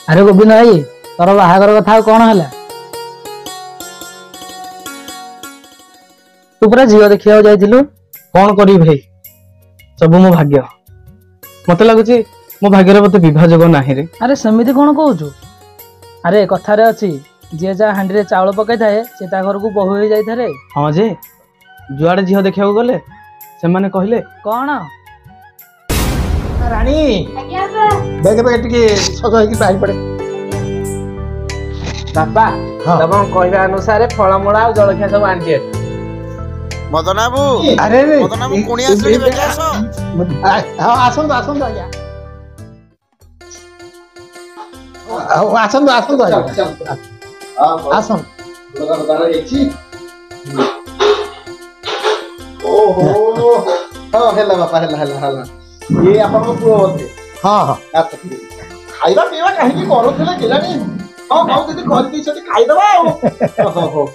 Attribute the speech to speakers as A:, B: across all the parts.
A: ଆରେ ଗୋବିନ୍ଦ ଭାଇ, ତୋର ବାହାଘର କଥା ଆଉ କଣ ହେଲା? ତୁ ପୁରା ଝିଅ ଦେଖିବାକୁ ଯାଇଥିଲୁ।
B: କଣ କରିବି ଭାଇ, ସବୁ ମୋ ଭାଗ୍ୟ। ମତେ ଲାଗୁଛି ମୋ ଭାଗ୍ୟରେ ବୋଧେ ବିବାହ ଯୋଗ ନାହିଁ ରେ।
A: ଆରେ ସେମିତି କଣ କହୁଛୁ? ଆରେ କଥାରେ ଅଛି, ଯିଏ ଯାହା ହାଣ୍ଡିରେ ଚାଉଳ ପକେଇଥାଏ ସେ ତା ଘରକୁ ବୋହୂ ହେଇ ଯାଇଥାଏ।
B: ହଁ ଯେ, ଯୁଆଡେ ଝିଅ ଦେଖିବାକୁ ଗଲେ ସେମାନେ କହିଲେ
A: କଣ?
C: ରାଣୀ, ବେଗେ ବେଗେ ଟିକେ ସଜ ହେଇକି ବାହାରି ପଡେ।
D: ବାପା, ତମ କହିବା ଅନୁସାରେ ଫଳମୂଳ ଆଉ ଜଳଖିଆ ସବୁ ଆଣିଛି।
E: ମଦନ ବାବୁ,
C: ଆରେ
E: ମଦନ ବାବୁ, କୁଣିଆ ଆସିଲେଣି, ବେଗେ ଆସ।
C: ହଁ, ଆସନ୍ତୁ ଆସନ୍ତୁ ଆଜ୍ଞା। ହଉ, ଆସନ୍ତୁ ଆସନ୍ତୁ ଆଜ୍ଞା, ଆସନ୍ତୁ।
F: ଓହୋ, ହଁ ହେଲା ବାପା, ହେଲା ହେଲା ହେଲା। ଇଏ ଆପଣଙ୍କ ପୁଅ ବୋଧେ?
C: ହଁ ହଁ।
F: ଆଚ୍ଛା, ଖାଇବା ପିଇବା କାହିଁକି କରୁଥିଲେ କେଜାଣି? ହଁ ହଉ, ଯଦି କରିଦେଇଛନ୍ତି ଖାଇଦବା ଆଉ। ହଉ ହଉ।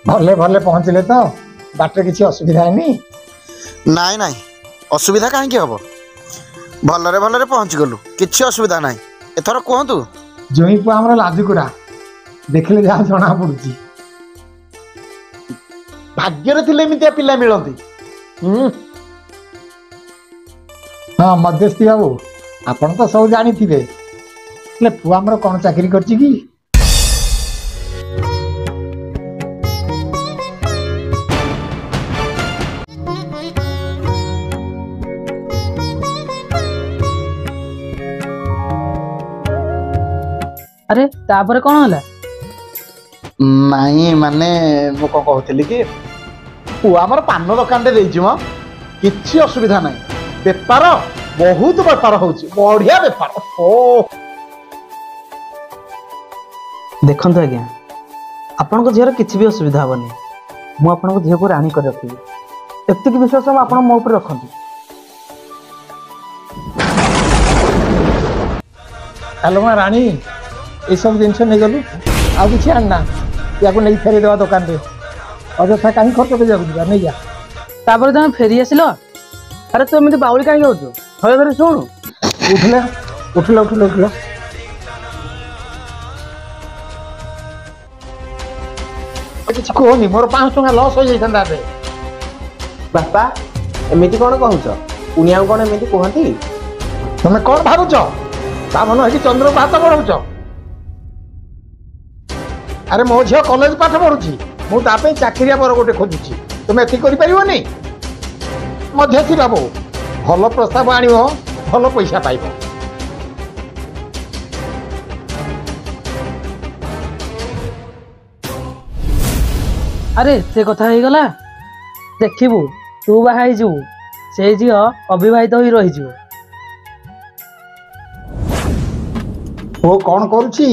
C: ଭଲେ ଭଲେ ପହଞ୍ଚିଲେ ତ? ବାଟରେ କିଛି ଅସୁବିଧା ହେଇନି?
E: ନାଇଁ ନାଇଁ, ଅସୁବିଧା କାହିଁକି ହବ? ଭଲରେ ଭଲରେ ପହଞ୍ଚିଗଲୁ, କିଛି ଅସୁବିଧା ନାହିଁ। ଏଥର କୁହନ୍ତୁ।
C: ଜୋଇଁ ପୁଅ ଆମର ଲାଜୁକୁରା, ଦେଖିଲେ ଯାହା ଜଣା ପଡୁଛି।
F: ଭାଗ୍ୟରେ ଥିଲେ ଏମିତିଆ ପିଲା ମିଳନ୍ତି।
C: ହଁ ମଧ୍ୟସ୍ଥି ବାବୁ, ଆପଣ ତ ସବୁ ଜାଣିଥିବେ। ହେଲେ ପୁଅ ଆମର କଣ ଚାକିରି କରିଛି କି?
A: ଆରେ ତାପରେ କଣ ହେଲା?
F: ନାଇଁ ମାନେ, ମୁଁ କଣ କହୁଥିଲି କି, ପୁଅ ଆମର ପାନ ଦୋକାନଟେ ଦେଇଛି ମ। କିଛି ଅସୁବିଧା ନାହିଁ, ବେପାର ବହୁତ ବେପାର ହଉଛି, ବଢିଆ ବେପାର। ଓ
B: ଦେଖନ୍ତୁ ଆଜ୍ଞା, ଆପଣଙ୍କ ଝିଅର କିଛି ବି ଅସୁବିଧା ହବନି। ମୁଁ ଆପଣଙ୍କ ଝିଅକୁ ରାଣୀ କରି ରଖିବି, ଏତିକି ବିଶ୍ୱାସ ଆପଣ ମୋ ଉପରେ ରଖନ୍ତୁ।
C: ହ୍ୟାଲୋ ମା ରାଣୀ, ଏସବୁ ଜିନିଷ ନେଇଗଲୁ, ଆଉ କିଛି ଆଣିନା। ୟାକୁ ନେଇକି ଫେରେଇଦେବା ଦୋକାନରେ, ଅଯଥା କାହିଁ ଖର୍ଚ୍ଚ କରିବାକୁ ଯିବା, ନେଇଯା।
A: ତାପରେ ତମେ ଫେରି ଆସିଲ?
B: ଆରେ ତୁ ଏମିତି ବାଉଳି କାହିଁକି ହଉଛୁ? ଥରେ ଥରେ ଶୁଣୁ।
C: ଉଠିଲ ଉଠିଲ ଉଠିଲ ଉଠିଲ। କିଛି କୁହନି, ମୋର 500 ଟଙ୍କା ଲସ୍ ହେଇଯାଇଥାନ୍ତା ଏବେ।
D: ବାପା, ଏମିତି କଣ କହୁଛ? କୁଣିଆକୁ କଣ ଏମିତି କୁହନ୍ତି?
C: ତମେ କଣ ଭାବୁଛ? ବାମନ ହେଇକି ଚନ୍ଦ୍ରକୁ ହାତ ବଢଉଛ? ଆରେ ମୋ ଝିଅ କଲେଜ ପାଠ ପଢୁଛି, ମୁଁ ତା ପାଇଁ ଚାକିରିଆ ବର ଗୋଟେ ଖୋଜୁଛି। ତୁମେ ଏତିକି କରିପାରିବନି? ମଧ୍ୟସ୍ଥି ବାବୁ, ଭଲ ପ୍ରସ୍ତାବ ଆଣିବ, ଭଲ ପଇସା ପାଇବ।
A: ଆରେ ଏତେ କଥା ହେଇଗଲା, ଦେଖିବୁ ତୁ ବାହା ହେଇଯିବୁ, ସେଇ ଝିଅ ଅବିବାହିତ ହୋଇ ରହିଯିବ।
C: ପୁଅ କଣ କରୁଛି?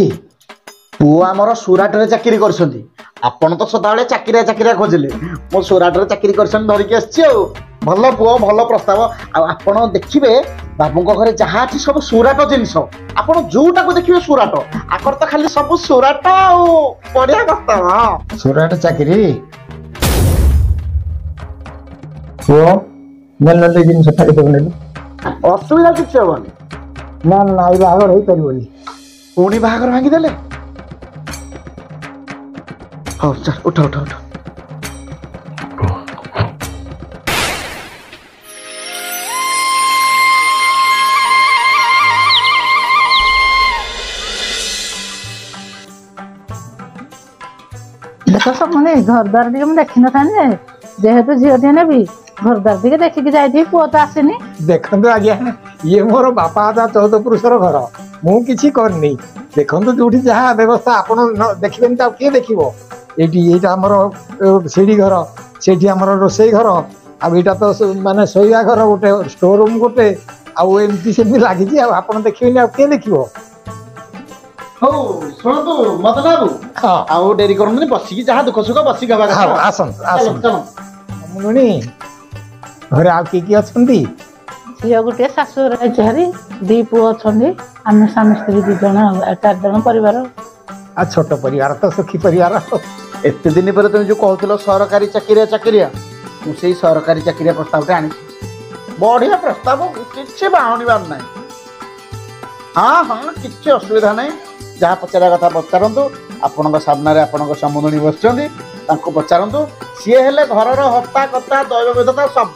F: ପୁଅ ଆମର ସୁରାଟରେ ଚାକିରି କରିଛନ୍ତି। ଆପଣ ତ ସଦାବେଳେ ଚାକିରିଆ ଚାକିରିଆ ଖୋଜିଲେ, ମୁଁ ସୁରାଟରେ ଚାକିରି କରିଛନ୍ତି ଧରିକି ଆସିଛି। ଆଉ ଭଲ ପୁଅ, ଭଲ ପ୍ରସ୍ତାବ। ଆଉ ଆପଣ ଦେଖିବେ, ବାବୁଙ୍କ ଘରେ ଯାହା ଅଛି ସବୁ ସୁରାଟ ଜିନିଷ। ଆପଣ ଯୋଉଟାକୁ ଦେଖିବେ ସୁରାଟ, ଆକର ତ ଖାଲି ସବୁ ସୁରାଟ। ଆଉ ବଢିଆ ପ୍ରସ୍ତାବ।
C: ସୁରାଟ ଚାକିରି। ପୁଅ ନେଲେ ଜିନିଷ ଛାଡ଼ିଦେବୁ, ନେଲୁ।
F: ଅସୁବିଧା କିଛି ହବନି।
C: ନା ନା, ଏଇ ବାହାଘର ହେଇପାରିବନି।
F: ପୁଣି ବାହାଘର ଭାଙ୍ଗିଦେଲେ? ହଉ ଚାଲ, ଉଠ ଉଠ ଉଠ।
G: ଦେଖ ସମୁନି, ଘର ଦ୍ୱାର ଟିକେ ମୁଁ ଦେଖିନଥାନ୍ତି ଯେ, ଯେହେତୁ ଝିଅଟିଏ ନେବି, ଘର ଦ୍ୱାର ଟିକେ ଦେଖିକି ଯାଇଥିବି। ପୁଅ ତ ଆସିନି।
C: ଦେଖନ୍ତୁ ଆଜ୍ଞା, ଇଏ ମୋର ବାପା ଅଜା 14 ପୁରୁଷର ଘର, ମୁଁ କିଛି କରିନି। ଦେଖନ୍ତୁ, ଯୋଉଠି ଯାହା ବ୍ୟବସ୍ଥା ଆପଣ ଦେଖିବେନି ତ ଆଉ କିଏ ଦେଖିବ? ଏଇଠି ଏଇଟା ଆମର ସିଢି ଘର, ସେଇଠି ଆମର ରୋଷେଇ ଘର, ଆଉ ଏଇଟା ତ ମାନେ ଶୋଇବା ଘର ଗୋଟେ, ଷ୍ଟୋର ରୁମ୍ ଗୋଟେ, ଆଉ ଏମିତି ସେମିତି ଲାଗିଛି। ଆଉ ଆପଣ ଦେଖିବେନି ଆଉ କିଏ ଦେଖିବ?
F: ହଉ ଶୁଣନ୍ତୁ ମଦନ ବାବୁ, ଆଉ ଡେରି କରନ୍ତୁନି, ବସିକି ଯାହା ଦୁଃଖ ସୁଖ ବସିକି ହବା କଥା।
C: ଆସନ୍ତୁ ଆସନ୍ତୁ। ମୁନୁଣି, ଘରେ ଆଉ କିଏ କିଏ ଅଛନ୍ତି?
G: ଝିଅ ଗୋଟିଏ ଶାଶୁଘର ଯାଇଛି ଭାରି, ଦି ପୁଅ ଅଛନ୍ତି, ଆମେ ସ୍ୱାମୀ ସ୍ତ୍ରୀ 2 ଜଣ, ଆଉ 4 ଜଣ ପରିବାର।
C: ଆଉ ଛୋଟ ପରିବାର ତ ସୁଖୀ ପରିବାର।
F: ଏତେ ଦିନ ପରେ ତମେ ଯୋଉ କହୁଥିଲ ସରକାରୀ ଚାକିରିଆ ଚାକିରିଆ, ମୁଁ ସେଇ ସରକାରୀ ଚାକିରିଆ ପ୍ରସ୍ତାବଟା ଆଣିଛି। ବଢ଼ିଆ ପ୍ରସ୍ତାବ, କିଛି ବାହୁଣିବାର ନାହିଁ। ହଁ ହଁ, କିଛି ଅସୁବିଧା ନାହିଁ। ଯାହା ପଚାରିବା କଥା ପଚାରନ୍ତୁ। ଆପଣଙ୍କ ସାମ୍ନାରେ ଆପଣଙ୍କ ସମୁଦୁଣୀ ବସିଛନ୍ତି, ତାଙ୍କୁ ପଚାରନ୍ତୁ। ସିଏ ହେଲେ ଘରର ହର୍ତ୍ତା କର୍ତ୍ତା, ଦୈବ ବିଧତା ସବୁ।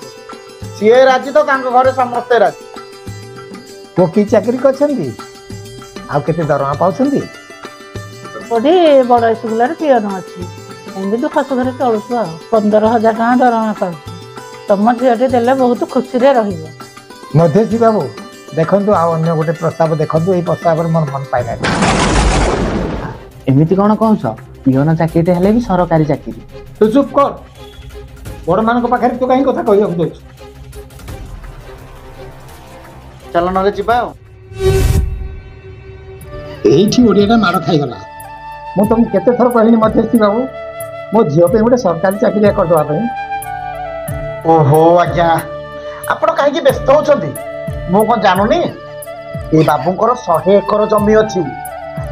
F: ସିଏ ରାଜି ତ ତାଙ୍କ ଘରେ ସମସ୍ତେ ରାଜି।
C: ପୁଅ କି ଚାକିରି କରିଛନ୍ତି ଆଉ କେତେ ଦରମା ପାଉଛନ୍ତି?
G: କୋଉଠି ବଡ଼ ସ୍କୁଲରେ ପିଅନ ଅଛି। ଏମିତି ଦୁଃଖ ସୁଖରେ ଚଳୁଛୁ ଆଉ। 15,000 ଟଙ୍କା ଦରମା ପାଉଛି। ତମ ଝିଅଟି ଦେଲେ ବହୁତ ଖୁସିରେ ରହିବ।
C: ମଧ୍ୟସ୍ଥି ବାବୁ, ଦେଖନ୍ତୁ ଆଉ ଅନ୍ୟ ଗୋଟେ ପ୍ରସ୍ତାବ ଦେଖନ୍ତୁ। ଏଇ ପ୍ରସ୍ତାବରେ ମୋର ମନ ପାଇଲାନି।
D: ଏମିତି କ'ଣ କହୁଛ? ପିଅନ ଚାକିରିଟେ ହେଲେ ବି ସରକାରୀ ଚାକିରି।
C: ତୁ ଚୁପ୍ କର। ବଡ଼ମାନଙ୍କ ପାଖରେ ତୁ କାହିଁ କଥା କହିବାକୁ ଯାଉଛୁ?
F: ଚାଲ ନହେଲେ ଯିବା ଆଉ।
C: ଏଇଠି ଓଡ଼ିଆଟା ମାଡ଼ ଖାଇଗଲା। ମୁଁ ତମକୁ କେତେ ଥର କହିଲି ମଧ୍ୟସ୍ଥି ବାବୁ, ମୋ ଝିଅ ପାଇଁ ଗୋଟେ ସରକାରୀ ଚାକିରିଆ କରିଦେବା ପାଇଁ।
F: ଓହୋ ଆଜ୍ଞା, ଆପଣ କାହିଁକି ବ୍ୟସ୍ତ ହଉଛନ୍ତି? ମୁଁ କ'ଣ ଜାଣୁନି? ଏ ବାବୁଙ୍କର 100 ଏକର ଜମି ଅଛି।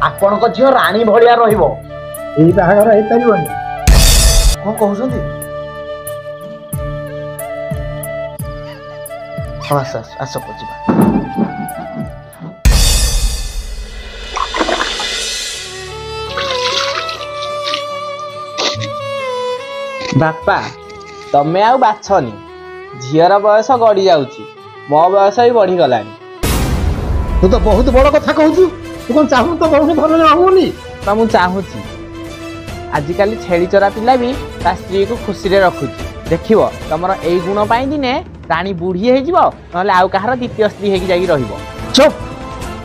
F: ଆପଣଙ୍କ ଝିଅ ରାଣୀ ଭଳିଆ ରହିବ।
C: ଏଇ ବାହାଘର ହେଇପାରିବନି।
F: କ'ଣ କହୁଛନ୍ତି? ହଁ, ଆସ ଆସ ଆସ, ଯିବା।
D: ବାପା, ତମେ ଆଉ ବାଛନି। ଝିଅର ବୟସ ଗଡ଼ି ଯାଉଛି, ମୋ ବୟସ ବି ବଢ଼ିଗଲାଣି।
C: ତୁ ତ ବହୁତ ବଡ଼ କଥା କହୁଛୁ। ତୁ କ'ଣ ଚାହୁଁନୁ ତୋ ଭଉଣୀ ଭଲରେ ରହୁ ବୋଲି?
D: ତ ମୁଁ ଚାହୁଁଛି। ଆଜିକାଲି ଛେଳି ଚରା ପିଲା ବି ତା ସ୍ତ୍ରୀକୁ ଖୁସିରେ ରଖୁଛି। ଦେଖିବ, ତମର ଏଇ ଗୁଣ ପାଇଁ ଦିନେ ରାଣୀ ବୁଢ଼ୀ ହେଇଯିବ, ନହେଲେ ଆଉ କାହାର ଦ୍ୱିତୀୟ ସ୍ତ୍ରୀ ହେଇକି ଯାଇକି ରହିବ।
C: ଚୁପ୍,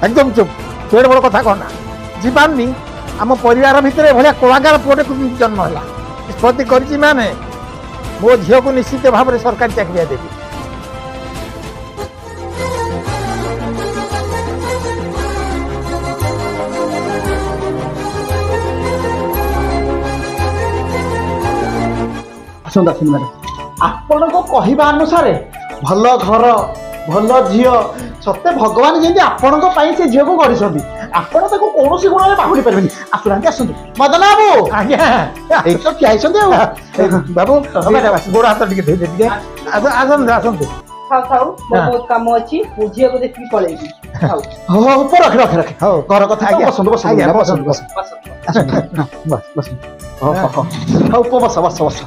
C: ଏକଦମ ଚୁପ୍। ତୁ ଏଡ଼େ ବଡ଼ କଥା କହନା। ଯିବାନି, ଆମ ପରିବାର ଭିତରେ ଏଭଳିଆ କୁଳାଙ୍ଗାର ପୁଅଟେ ଜନ୍ମ ହେଲା। ନିଷ୍ପତ୍ତି କରିଛି ମାନେ ମୋ ଝିଅକୁ ନିଶ୍ଚିତ ଭାବରେ ସରକାରୀ ଚାକିରିଆ ଦେବି।
F: ଆସନ୍ତୁ ଆସନ୍ତୁ ମ୍ୟାଡ଼ାମ। ଆପଣଙ୍କ କହିବା ଅନୁସାରେ ଭଲ ଘର, ଭଲ ଝିଅ। ସତେ ଭଗବାନ ଯେମିତି ଆପଣଙ୍କ ପାଇଁ ସେ ଝିଅକୁ ଗଢ଼ିଛନ୍ତି। ଆପଣ ତାକୁ କୌଣସି ଗୁଣରେ ବାହୁଡ଼ି ପାରିବେନି। ଆସୁନାହାନ୍ତି, ଆସନ୍ତୁ। ମଦନ ବାବୁ।
C: ଆଜ୍ଞା।
F: ଏଇଠି ତ ଠିଆ ହେଇଛନ୍ତି ଆଉ।
C: ବାବୁ, ଗୋଡ଼ ହାତ ଟିକେ ଧୋଇଦେ ଟିକେ। ଆସନ୍ତୁ ଆସନ୍ତୁ।
A: ଥାଉ ଥାଉ, ମୋର ବହୁତ କାମ ଅଛି। ମୁଁ ଝିଅକୁ ଦେଖିକି ପଳେଇବି। ଥାଉ।
F: ହଉ ହଉ, ରଖ ରଖ ରଖ।
C: ହଉ।
F: ଘର କଥା।
C: ଆଜ୍ଞା।
F: ବସନ୍ତୁ ବସନ୍ତୁ।
C: ଆଜ୍ଞା।
F: ବସନ୍ତୁ।
C: ବସନ୍ତୁ।
F: ବସନ୍ତୁ, ଆସନ୍ତୁ, ବସ, ବସନ୍ତୁ। ହଉ ହଉ ହଉ, ପୁଅ ବସ ବସ ବସ।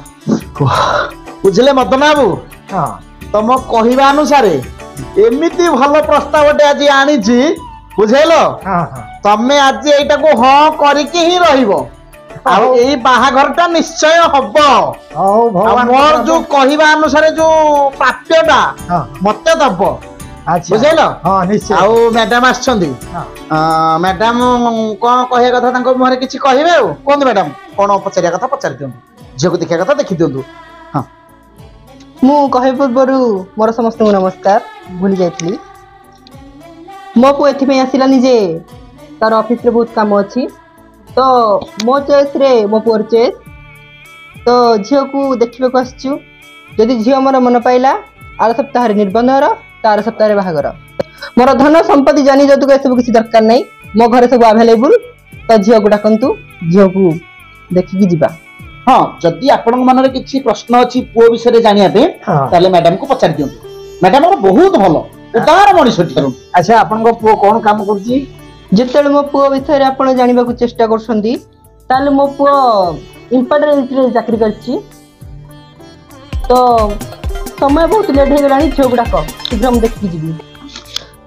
F: ବୁଝିଲେ ମଦନ ବାବୁ?
C: ହଁ।
F: ତମ କହିବା ଅନୁସାରେ ଏମିତି ଭଲ ପ୍ରସ୍ତାବଟେ ଆଜି ଆଣିଛି, ବୁଝେଇଲ?
C: ହଁ ହଁ।
F: ତମେ ଆଜି ଏଇଟାକୁ ହଁ କରିକି ହିଁ ରହିବ, ଆଉ ଏଇ ବାହାଘରଟା ନିଶ୍ଚୟ ହବ।
C: ହଉ।
F: ଆଉ
C: ଭଗବାନ
F: ମୋର ଯୋଉ କହିବା ଅନୁସାରେ ଯୋଉ ପ୍ରାପ୍ୟଟା
C: ହଁ
F: ମତେ ଦବ।
C: ଆଚ୍ଛା।
F: ବୁଝେଇଲ?
C: ହଁ, ନିଶ୍ଚୟ।
F: ଆଉ ମ୍ୟାଡାମ ଆସିଛନ୍ତି।
C: ହଁ।
F: ମ୍ୟାଡାମ କଣ କହିବା କଥା ତାଙ୍କ ମୁହଁରେ କିଛି କହିବେ। ଆଉ କୁହନ୍ତୁ ମ୍ୟାଡାମ, କଣ ପଚାରିବା କଥା ପଚାରି ଦିଅନ୍ତୁ, ଝିଅକୁ ଦେଖିବା କଥା ଦେଖି ଦିଅନ୍ତୁ। ହଁ।
H: ମୁଁ କହିବା ପୂର୍ବରୁ ମୋର ସମସ୍ତଙ୍କୁ ନମସ୍କାର, ଭୁଲି ଯାଇଥିଲି। ମୋ ପୁଅ ଏଥିପାଇଁ ଆସିଲାନି ଯେ ତାର ଅଫିସରେ ବହୁତ କାମ ଅଛି। ତ ମୋ ଚଏସ୍ରେ ମୋ ପୁଅର ଚଏସ୍, ତ ଝିଅକୁ ଦେଖିବାକୁ ଆସିଛୁ। ଯଦି ଝିଅ ମୋର ମନ ପାଇଲା, ଆର ସପ୍ତାହରେ ନିର୍ବନ୍ଧର, ତ ଆର ସପ୍ତାହରେ ବାହାଘର। ମୋର ଧନ ସମ୍ପତ୍ତି ଜାନି ଯୌତୁକ ଏସବୁ କିଛି ଦରକାର ନାହିଁ। ମୋ ଘରେ ସବୁ ଆଭେଲେବୁଲ। ତ ଝିଅକୁ ଡାକନ୍ତୁ, ଝିଅକୁ ଦେଖିକି ଯିବା।
F: ହଁ, ଯଦି ଆପଣଙ୍କ ମନରେ କିଛି ପ୍ରଶ୍ନ ଅଛି ପୁଅ ବିଷୟରେ ଜାଣିବା ପାଇଁ,
C: ହଁ,
F: ତାହେଲେ ମ୍ୟାଡାମକୁ ପଚାରି ଦିଅନ୍ତୁ। ମ୍ୟାଡାମ ବହୁତ ଭଲ, ଉଦାର ମଣିଷଟି।
C: ଆଚ୍ଛା, ଆପଣଙ୍କ ପୁଅ କଣ କାମ କରୁଛି?
H: ଯେତେବେଳେ ମୋ ପୁଅ ବିଷୟରେ ଆପଣ ଜାଣିବାକୁ ଚେଷ୍ଟା କରୁଛନ୍ତି, ତାହେଲେ ମୋ ପୁଅ ଇମ୍ପାର୍ଟରେ ଚାକିରି କରିଛି। ତ ସମୟ ବହୁତ ଲେଟ୍ ହେଇଗଲାଣି, ଝିଅକୁ ଡାକ ଶୀଘ୍ର, ମୁଁ ଦେଖିକି ଯିବି।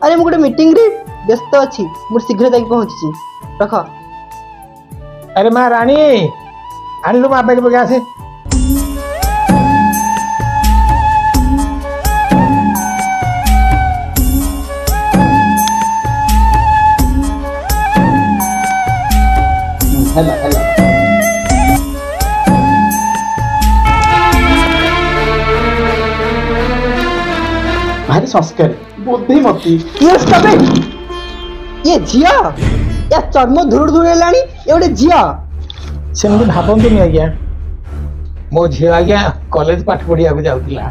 H: ଆରେ, ମୁଁ ଗୋଟେ ମିଟିଂରେ ବ୍ୟସ୍ତ ଅଛି, ମୁଁ ଶୀଘ୍ର ଯାଇକି ପହଞ୍ଚୁଛି, ରଖ।
C: ଆରେ ମା ରାଣୀ, ଆଣିଲୁ ମା, ବେଗି ବେଗି ଆସେ।
F: ହେଲା ହେଲା, ଭାରି ସଂସ୍କାରୀ, ବୁଦ୍ଧିମତୀ।
H: ଇଏ stop it! ଇଏ ଝିଅ? ୟା ଚର୍ମ ଧୁରୁଡ ଧୁରୁଡ ହେଲାଣି, ଏ ଗୋଟେ ଝିଅ?
C: ସେମିତି ଭାବନ୍ତୁନି ଆଜ୍ଞା। ମୋ ଝିଅ ଆଜ୍ଞା କଲେଜ ପାଠ ପଢିବାକୁ ଯାଉଥିଲା,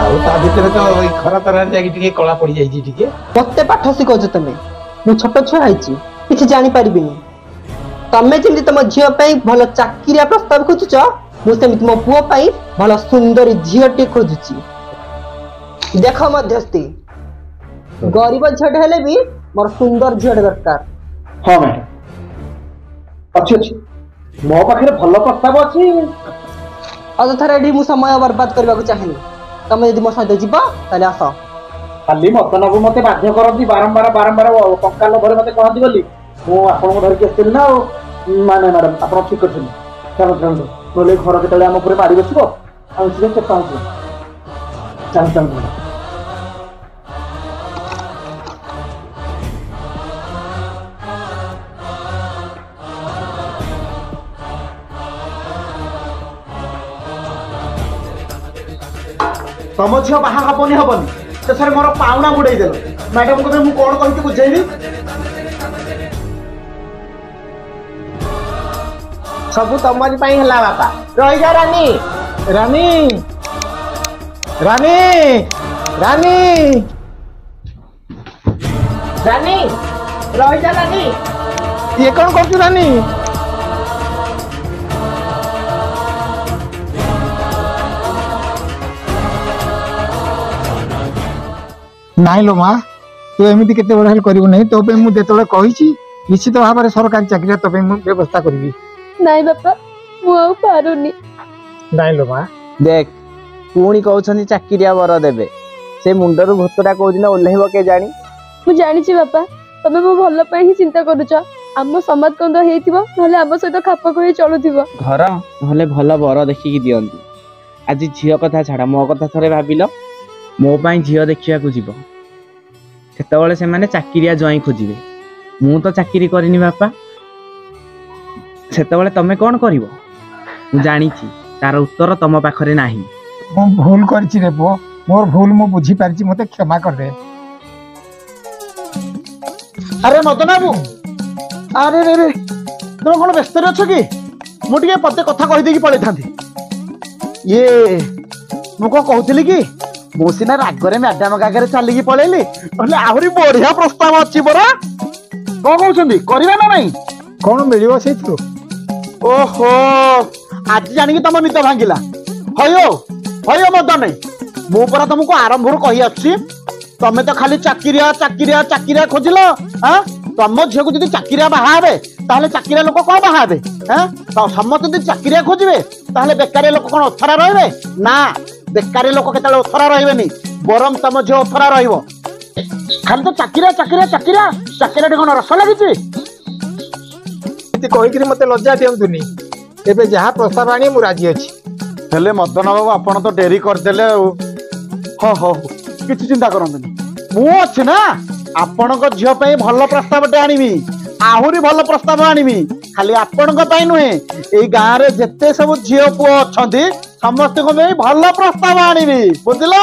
C: ଆଉ ତା ଭିତରେ ତ ଏଇ ଖରା ତରାରେ ଯାଇକି ଟିକେ କଳା ପଡିଯାଇଛି ଟିକେ।
H: ମତେ ପାଠ ଶିଖଉଛ ତମେ? ମୁଁ ଛୋଟ ଛୁଆ ହେଇଛି, କିଛି ଜାଣିପାରିବିନି। ତମେ ଯେମିତି ତମ ଝିଅ ପାଇଁ ଭଲ ଚାକିରିଆ ପ୍ରସ୍ତାବ ଖୋଜୁଛ, ମୁଁ ସେମିତି ମୋ ପୁଅ ପାଇଁ ଭଲ ସୁନ୍ଦରୀ ଝିଅଟି ଖୋଜୁଛି। ଦେଖ ମଧ୍ୟସ୍ଥି, ଗରିବ ଝିଅଟେ ହେଲେ ବି ମୋର ସୁନ୍ଦର ଝିଅଟେ ଦରକାର।
F: ହଁ ମ୍ୟାଡାମ, ଅଛି ଅଛି, ମୋ ପାଖରେ ଭଲ ପ୍ରସ୍ତାବ ଅଛି।
H: ଅଯଥାରେ ଏଠି ମୁଁ ସମୟ ବର୍ବାଦ କରିବାକୁ ଚାହେଁନି। ତମେ ଯଦି ମୋ ସହିତ ଯିବ ତାହେଲେ ଆସ।
F: ଖାଲି ମଦନ ବାବୁ ମତେ ବାଧ୍ୟ କରନ୍ତି ବାରମ୍ବାର ବାରମ୍ବାର, ଟଙ୍କା ଲୋଭରେ ମତେ କହନ୍ତି ବୋଲି ମୁଁ ଆପଣଙ୍କୁ ଧରିକି ଆସିଥିଲି ନା ଆଉ। ନାଇଁ ନାଇଁ ମ୍ୟାଡାମ, ଆପଣ ଠିକ କରିଛନ୍ତି। ଚାଲନ୍ତୁ ଚାଲନ୍ତୁ, ନହେଲେ ଘର କେତେବେଳେ ଆମ ଉପରେ ମାଡ଼ି ବସିବ ଆଉ ସିଏ ଚେପା ହେଇଯିବ। ଚାଲନ୍ତୁ ଚାଲନ୍ତୁ ମ୍ୟାଡାମ। ତମ ଝିଅ ବାହା ହବନି ହବନି, ଶେଷରେ ମୋର ପାଉଣା ବୁଡେଇ ଦେଲ। ମ୍ୟାଡାମଙ୍କୁ ମୁଁ କଣ କହିକି ବୁଝେଇବି?
D: ସବୁ ତମରି ପାଇଁ ହେଲା ବାପା। ରହିଯା ରାନୀ।
C: ରାନୀ, ରାନୀ, ରାନୀ,
D: ରାନୀ, ରହିଯା ରାନୀ।
C: ଇଏ କଣ କରୁଛୁ ରାନୀ? ନାଇଁ ଲୋ ମା, ତୁ ଏମିତି କେତେବେଳେ ହେଲେ କରିବୁ ନାହିଁ। ତୋ ପାଇଁ ମୁଁ ଯେତେବେଳେ କହିଛି, ନିଶ୍ଚିତ ଭାବରେ ସରକାରୀ ଚାକିରିଆ ତୋ ପାଇଁ ମୁଁ ବ୍ୟବସ୍ଥା କରିବି।
I: ନାଇଁ ବାପା, ମୁଁ ଆଉ ପାରୁନି।
C: ନାଇଁ ଲୋ ମା।
D: ଦେଖ, ପୁଣି କହୁଛନ୍ତି ଚାକିରିଆ ବର ଦେବେ। ସେ ମୁଣ୍ଡରୁ ଭୂତଟା କୋଉଦିନ ଓହ୍ଲେଇବ କେଜାଣି।
I: ମୁଁ ଜାଣିଛି ବାପା, ତମେ ମୋ ଭଲ ପାଇଁ ହିଁ ଚିନ୍ତା କରୁଛ। ଆମ ସମାଜ କନ୍ଦ ହେଇଥିବ, ନହେଲେ ଆମ ସହିତ ଖାପ ଖୁଆଇ ଚଳୁଥିବ।
D: ଘର ନହେଲେ ଭଲ ବର ଦେଖିକି ଦିଅନ୍ତି। ଆଜି ଝିଅ କଥା ଛାଡ, ମୋ କଥା ଥରେ ଭାବିଲ। ମୋ ପାଇଁ ଝିଅ ଦେଖିବାକୁ ଯିବ, ସେତେବେଳେ ସେମାନେ ଚାକିରିଆ ଜ୍ୱାଇଁ ଖୋଜିବେ। ମୁଁ ତ ଚାକିରି କରିନି ବାପା, ସେତେବେଳେ ତମେ କଣ କରିବ? ମୁଁ ଜାଣିଛି ତାର ଉତ୍ତର ତମ ପାଖରେ ନାହିଁ।
C: ମୁଁ ଭୁଲ କରିଛି ରେ ପୁଅ, ମୋର ଭୁଲ ମୁଁ ବୁଝିପାରିଛି, ମତେ କ୍ଷମା କରିଦେ।
F: ଆରେ ମଦନ ବାବୁ, ଆରେ ରେ ରେ, ତମେ କଣ ବ୍ୟସ୍ତରେ ଅଛ କି? ମୁଁ ଟିକେ ପଦେ କଥା କହିଦେଇକି ପଳେଇଥାନ୍ତି। ଇଏ ମୁଁ କଣ କହୁଥିଲି କି, ମୁଁ ସିନା ରାଗରେ ମ୍ୟାଡାମଙ୍କ ଆଗରେ ଚାଲିକି ପଳେଇଲି, ନହେଲେ ଆହୁରି ବଢିଆ ପ୍ରସ୍ତାବ ଅଛି ପରା। କଣ କହୁଛନ୍ତି, କରିବା ନା ନାଇଁ?
C: କଣ ମିଳିବ ସେଇଥିରୁ?
F: ଓହୋ, ଆଜି ଜାଣିକି ତମ ନିଦ ଭାଙ୍ଗିଲା। ହଇଓ ହଇଓ ମଦନ, ମୁଁ ପରା ତମକୁ ଆରମ୍ଭରୁ କହି ଆସୁଛି, ତମେ ତ ଖାଲି ଚାକିରିଆ ଚାକିରିଆ ଚାକିରିଆ ଖୋଜିଲ। ଆଁ, ତମ ଝିଅକୁ ଯଦି ଚାକିରିଆ ବାହା ହେବେ, ତାହେଲେ ଚାକିରିଆ ଲୋକ କଣ ବାହା ହେବେ? ଆଁ, ସମସ୍ତେ ଯଦି ଚାକିରିଆ ଖୋଜିବେ, ତାହେଲେ ବେକାରିଆ ଲୋକ କଣ ଓଥରା ରହିବେ? ନା, ବେକାରୀ ଲୋକ କେତେବେଳେ ଓଥରା ରହିବେନି, ବରଂ ତମ ଝିଅ ଓଥରା ରହିବ। ଖାଲି ତ ଚାକିରିଆ ଚାକିରିଆ ଚାକିରିଆ, ଚାକିରିଆଟି କଣ ରସ ଲାଗିଛି?
C: ଏମିତି କହିକିରି ମତେ ଲଜ୍ଜା ଦିଅନ୍ତୁନି। ଏବେ ଯାହା ପ୍ରସ୍ତାବ ଆଣି ମୁଁ ରାଜି ଅଛି।
F: ହେଲେ ମଦନ ବାବୁ, ଆପଣ ତ ଡେରି କରିଦେଲେ ଆଉ। ହଁ ହଉ, କିଛି ଚିନ୍ତା କରନ୍ତୁନି, ମୁଁ ଅଛି ନା। ଆପଣଙ୍କ ଝିଅ ପାଇଁ ଭଲ ପ୍ରସ୍ତାବଟେ ଆଣିବି, ଆହୁରି ଭଲ ପ୍ରସ୍ତାବ ଆଣିବି। ଖାଲି ଆପଣଙ୍କ ପାଇଁ ନୁହେଁ, ଏଇ ଗାଁରେ ଯେତେ ସବୁ ଝିଅ ପୁଅ ଅଛନ୍ତି ସମସ୍ତଙ୍କ ପାଇଁ ଭଲ ପ୍ରସ୍ତାବ ଆଣିବି, ବୁଝିଲ?